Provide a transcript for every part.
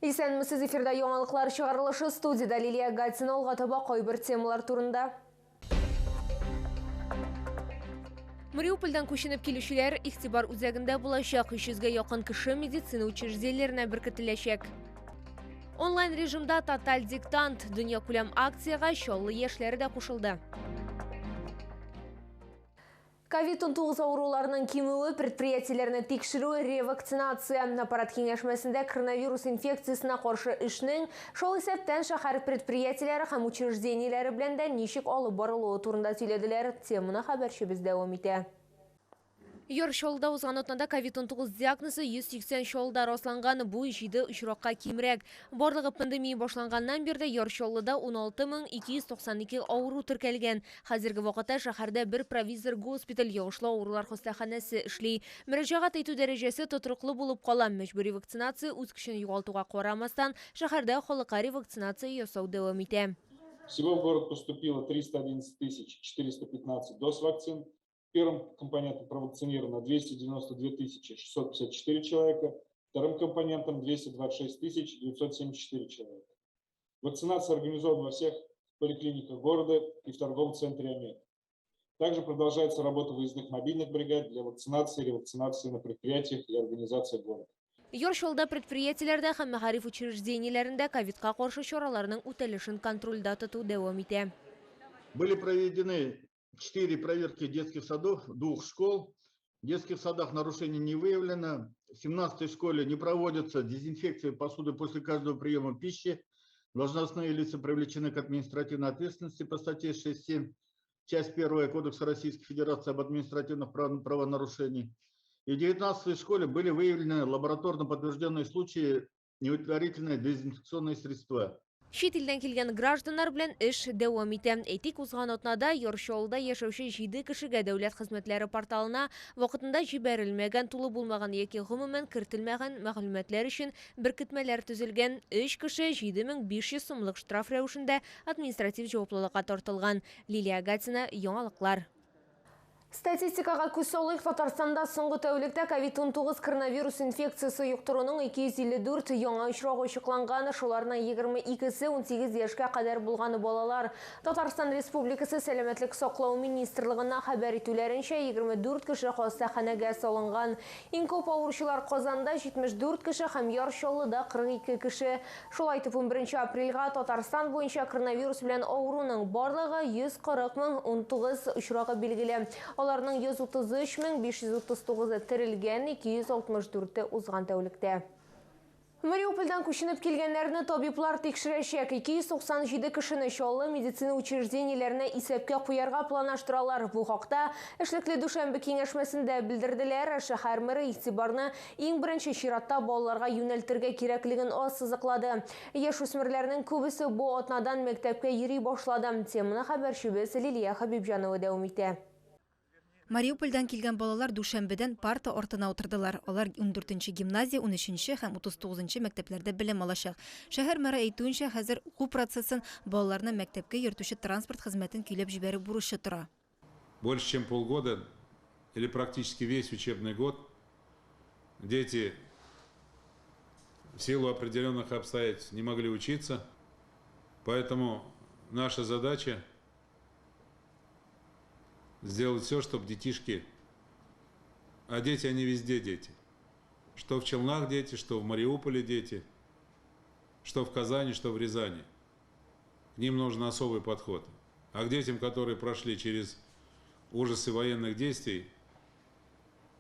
Исәнмесез, эфирда яңалыклар чыгарылышы, студияда Лилия Гатина. Алга таба кайбер темалар турында. Мариупольдән күченеп килүчеләр игътибар үзәгендә булачак. 300гә якын кеше медицина учреждениеләренә беркетеләчәк. Онлайн режимда тоталь диктант дөньякүләм акциягә Чаллы яшьләре дә кушылды. Ковид-19 авыруларының кимүе, предприятиеләрне тикшерү, ревакцинация. Аппарат киңәшмәсендә коронавирус инфекциясенә каршы эшнең, шул исәптән шәһәр предприятиеләре һәм учреждениеләре белән дә ничек алып барылуы турында сөйләделәр. Теманы хәбәрчебез дәвам итә. Яр Чаллыда узган атнада ковид-19 диагнозы 180 Чаллыда расланган, бу 7 очракка кимрәк. Барлыгы пандемия башланганнан бирле Яр Чаллыда 16292 авыру теркәлгән. Хәзерге вакытта шәһәрдә бер провизор госпиталь, йогышлы авырулар хастаханәсе эшли. Мөрәҗәгать итү дәрәҗәсе тотрыклы булып кала. Мәҗбүри вакцинация үз көчен югалтуга карамастан, шәһәрдә халыкка ревакцинация ясау дәвам итә. Всего в город поступило 311 415 доз вакцин. Первым компонентом провакцинировано 292 654 человека, вторым компонентом 226 974 человека. Вакцинация организована во всех поликлиниках города и в торговом центре «Омега». Также продолжается работа выездных мобильных бригад для вакцинации и ревакцинации на предприятиях и организациях города. Яр Чаллыда предприятиеләрдә һәм мәгариф учреждениеләрендә ковидка каршы чараларның үтәлешен контрольдә тоту дәвам итә. Были проведены 4 проверки детских садов, 2 школ. В детских садах нарушений не выявлено. В 17-й школе не проводится дезинфекция посуды после каждого приема пищи. Должностные лица привлечены к административной ответственности по статье 6.7, часть 1 Кодекса Российской Федерации об административных правонарушениях. И в 19-й школе были выявлены лабораторно подтвержденные случаи неудовлетворительные дезинфекционные средства. Чит илдән килгән гражданнар белән эш дәвам итә. Әйтик, узган атнада Яр Чаллыда яшәүче 7 кешегә дәүләт хезмәтләре порталына вакытында җибәрелмәгән, тулы булмаган яки гомумән кертелмәгән мәгълүматлар өчен беркетмәләр төзелгән. 3 кеше 7500 сумлык штраф рәвешендә административ җаваплылыкка тартылган. Лилия Гатина, яңалыклар. Статистикага күз салыйк, Татарстанда соңгы тәүлектә ковид-19 коронавирус инфекциясе йоктыруның 254 яңа очрагы ачыкланган, шуларның 22-се 18 яшькә кадәр булган балалар. Татарстан Республикасы Сәламәтлек саклау министрлыгына хәбәр итүләренчә, 24 кеше хастаханәгә салынган. Иң күп авыручылар Казанда 74 кеше һәм Яр Чаллыда 42 кеше. Шулай итеп, 11 апрельгә Татарстан буенча коронавирус белән авыруның барлыгы 140 019 очрагы билгеле. Аларның 133 539-ы терелгән, 264-е узган тәүлектә. Мариупольдән күченеп килгәннәрне табиблар тикшерәчәк. 297 кешене Чаллы медицина учреждениеләренә исәпкә куярга планлаштыралар. Бу хакта эшлекле дүшәмбе киңәшмәсендә белдерделәр. Шәһәр мэры игътибарны иң беренче чиратта балаларга юнәлтергә кирәклеген ассызыклады. Яшүсмерләрнең күбесе бу атнадан мәктәпкә йөри башлады. Теманы хәбәрчебез Лилия Хабибҗанова дәвам итә. Мариупольдән килгән балалар дүшәмбедән парта артына утырдылар. Алар 14-нче гимназия, 13-нче һәм 39-нчы мәктәпләрдә белем алачак. Шәһәр мэры әйтүенчә, хәзер уку процессын балаларны мәктәпкә йөртүче транспорт хезмәтен көйләп җибәрү бурычы тора. Больше чем полгода или практически весь учебный год дети в силу определенных обстоятельств не могли учиться. Поэтому наша задача сделать все, чтобы детишки, а дети, они везде дети. Что в Челнах дети, что в Мариуполе дети, что в Казани, что в Рязани. К ним нужен особый подход. А к детям, которые прошли через ужасы военных действий,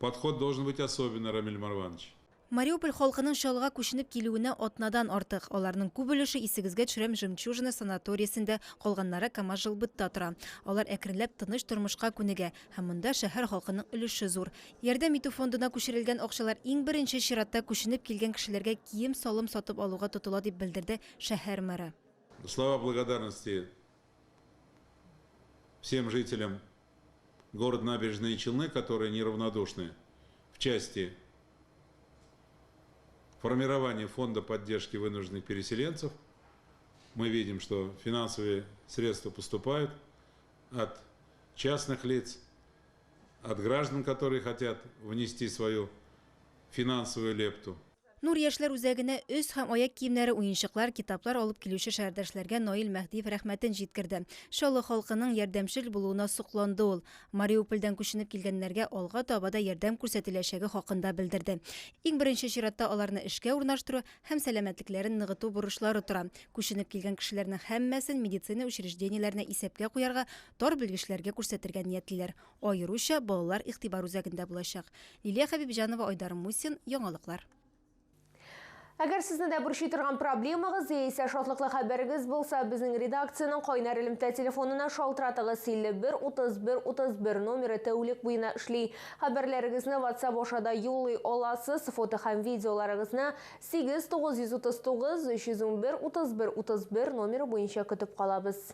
подход должен быть особенный, Рамиль Марванович. Мариуполь халкының Чаллыга күченеп килүенә атнадан артык. Аларның күп өлеше, исегезгә төшерәм, Жемчужина санаториясендә, калганнары Камаз-Җылбытта тора. Алар әкренләп тыныч тормышка күнегә һәм монда шәһәр халкының өлеше зур. Ярдәм итү фондына күчерелгән акчалар иң беренче чиратта күченеп килгән кешеләргә кием-салым сатып алуга тотыла, дип белдерде шәһәр мэры. Слова благодарности всем жителям города Набережные Челны, которые неравнодушны в части формирование фонда поддержки вынужденных переселенцев. Мы видим, что финансовые средства поступают от частных лиц, от граждан, которые хотят внести свою финансовую лепту. Нур яшьләр үзәгенә өс һәм аяк киемнәре, уенчыклар, китаплар алып килүче шәһәрдәшләргә Наил Мәһдиев рәхмәтен җиткерде. Чаллы халкының ярдәмчел булуына сокланды ул. Мариупольдән күченеп килгәннәргә алга таба да ярдәм күрсәтеләчәге хакында белдерде. Иң беренче чиратта аларны эшкә урнаштыру һәм сәламәтлекләрен ныгыту бурычлары тора. Күченеп килгән кешеләрнең һәммәсен медицина учреждениеләренә исәпкә куярга, тар белгечләргә күрсәтергә ниятлиләр. Аеруча балалар игътибар үзәгендә булачак. Лилия Хәбибҗанова, Айдар Мусин, Яңалыклар. Әгәр сезне дә борчый торган проблемагыз яисә шатлыклы хәбәрегез булса, безнең редакциянең кайнар элемтә телефонына шалтыратыгыз. 51 31 31 номеры тәүлек буена эшли. Хәбәрләрегезне WhatsApp аша да юллый аласыз. Фото һәм видеоларыгызны 8 939 311 31 31 номеры буенча көтеп калабыз.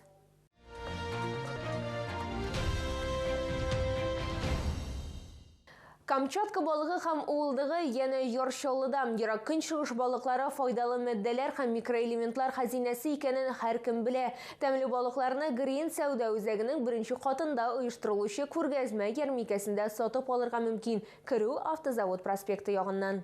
Камчатка балыгы һәм уылдыгы янә Яр Чаллыда. Ерак көнчыгыш балыклары файдалы матдәләр һәм микроэлементлар хәзинәсе икәнен һәркем белә. Тәмле балыкларны Грин сәүдә үзәгенең беренче катында оештырылучы күргәзмә ярминкәсендә сатып алырга мөмкин. Керү Автозавод проспекты ягыннан.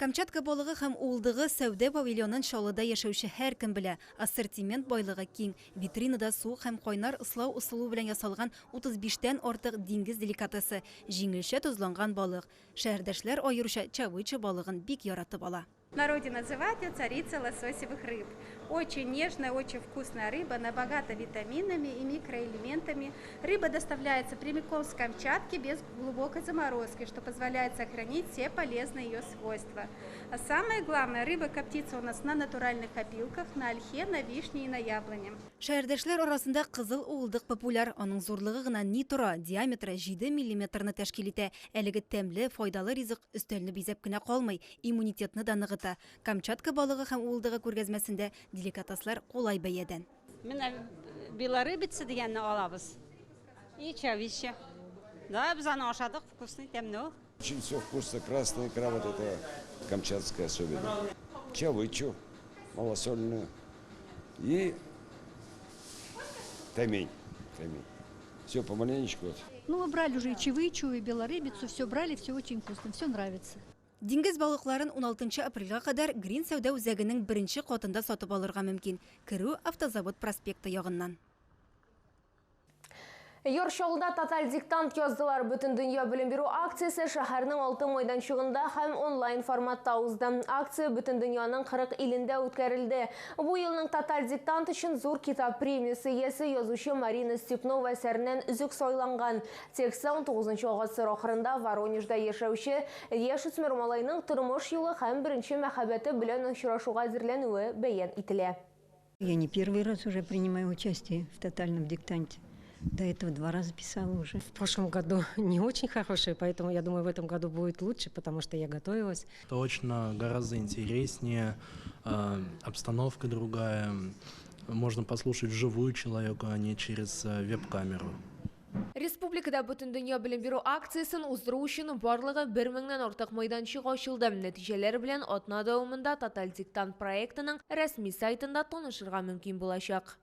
Камчатка балыгы һәм уылдыгы сәүдә павильонын Чаллыда яшәүче һәркем белә. Ассортимент байлыгы киң. Витринада суык һәм кайнар ыслау ысулы белән ясалган 35-тән артык диңгез деликатесы, җиңелчә тозланган балык. Шәһәрдәшләр аеруча чавыча балыгын бик яратып ала. В народе называют ее царица лососевых рыб. Очень нежная, очень вкусная рыба, она богата витаминами и микроэлементами. Рыба доставляется прямиком с Камчатки без глубокой заморозки, что позволяет сохранить все полезные ее свойства. А самое главное, рыба коптится у нас на натуральных опилках, на ольхе, на вишне и на яблоне. Шәһәрдәшләр арасында кызыл уылдык популяр. Аның зурлыгы гына ни тора, диаметры 7 миллиметрны тәшкил итә. Әлеге тәмле, файдалы ризык өстәлне бизәп кенә калмый, иммунитетны да ныгыта. Камчатка балыгы һәм уылдыгы күргәзмәсендә деликатеслар кулай бәядән. Менә белорыбица дигәнне алабыз. И чавича. Да, без аны ашадык, вкусный, тәмле ул. Очень все вкусно, красная икра, вот это камчатская особенно. Чавычу малосольную и таймень. Все помаленечку. Ну, мы брали уже и чавычу, и белорыбицу, все брали, все очень вкусно, все нравится. Диңгез балыкларын 16 апрельгә кадәр Грин сәүдә үзәгенең беренче катында сатып алырга мөмкин. Керү Автозавод проспекты ягыннан. Яр Чаллыда тоталь диктант яздылар. Бөтен дөнья белем бирү акциясе шәһәрнең 6 майданчыгында һәм онлайн форматта узды. Акция бөтен дөньяның 40 илендә үткәрелде. Бу елның тоталь диктант өчен зур китап премиясе иясе язучы Марина Степнова әсәреннән өзек сайланган. Текстта 19 гасыр ахырында Воронежда яшәүче яшь үсмер малайның тормыш юлы һәм беренче мәхәббәте белән очрашуга әзерләнүе бәян ителә. Я не первый раз уже принимаю участие в тотальном диктанте. До этого 2 раза писала уже. В прошлом году не очень хорошие, поэтому я думаю, в этом году будет лучше, потому что я готовилась. Точно, гораздо интереснее, обстановка другая. Можно послушать вживую человека, а не через веб-камеру. Республикада бөтен дөнья белем бирү акциясен уздыру өчен барлыгы 1000-нән артык майданчык ачылды. Нәтиҗәләр белән атна дәвамында Тоталь диктант проектының рәсми сайтында танышырга мөмкин булачак.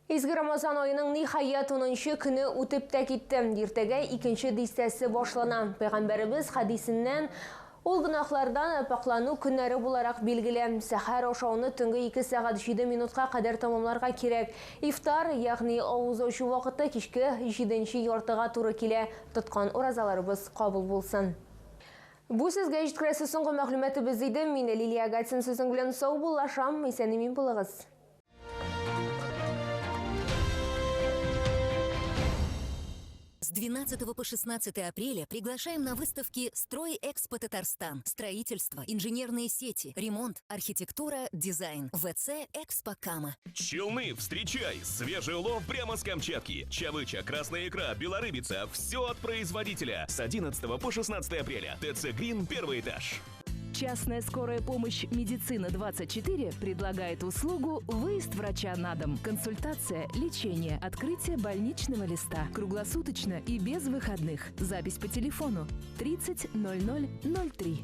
Изге Рамазан айының ниһаять 10 көне үтеп тә китте. Иртәгә икенче дистәсе башлана. Пәйгамбәребез хәдисеннән ул гөнаһлардан паклану көннәре буларак билгеле. Сәхәр ашауны төнге 2 сәгать 7 минутка кадәр тәмамларга кирәк. Ифтар, ягъни авыз ачу вакыты кичке 7-нче яртыга туры килә. Тоткан уразаларыбыз кабул булсын. Бу сезгә җиткерәсе соңгы мәгълүматыбыз иде. Мин Лилия Гатин сүзең белән саубуллашам. Исән-имин булыгыз. С 12 по 16 апреля приглашаем на выставки «Стройэкспо Татарстан». Строительство, инженерные сети, ремонт, архитектура, дизайн. ВЦ «Экспо Кама». Челны, встречай! Свежий улов прямо с Камчатки. Чавыча, красная икра, белорыбица. Все от производителя. С 11 по 16 апреля. ТЦ «Грин», первый этаж. Частная скорая помощь «Медицина-24» предлагает услугу «Выезд врача на дом». Консультация, лечение, открытие больничного листа. Круглосуточно и без выходных. Запись по телефону 30 00 03.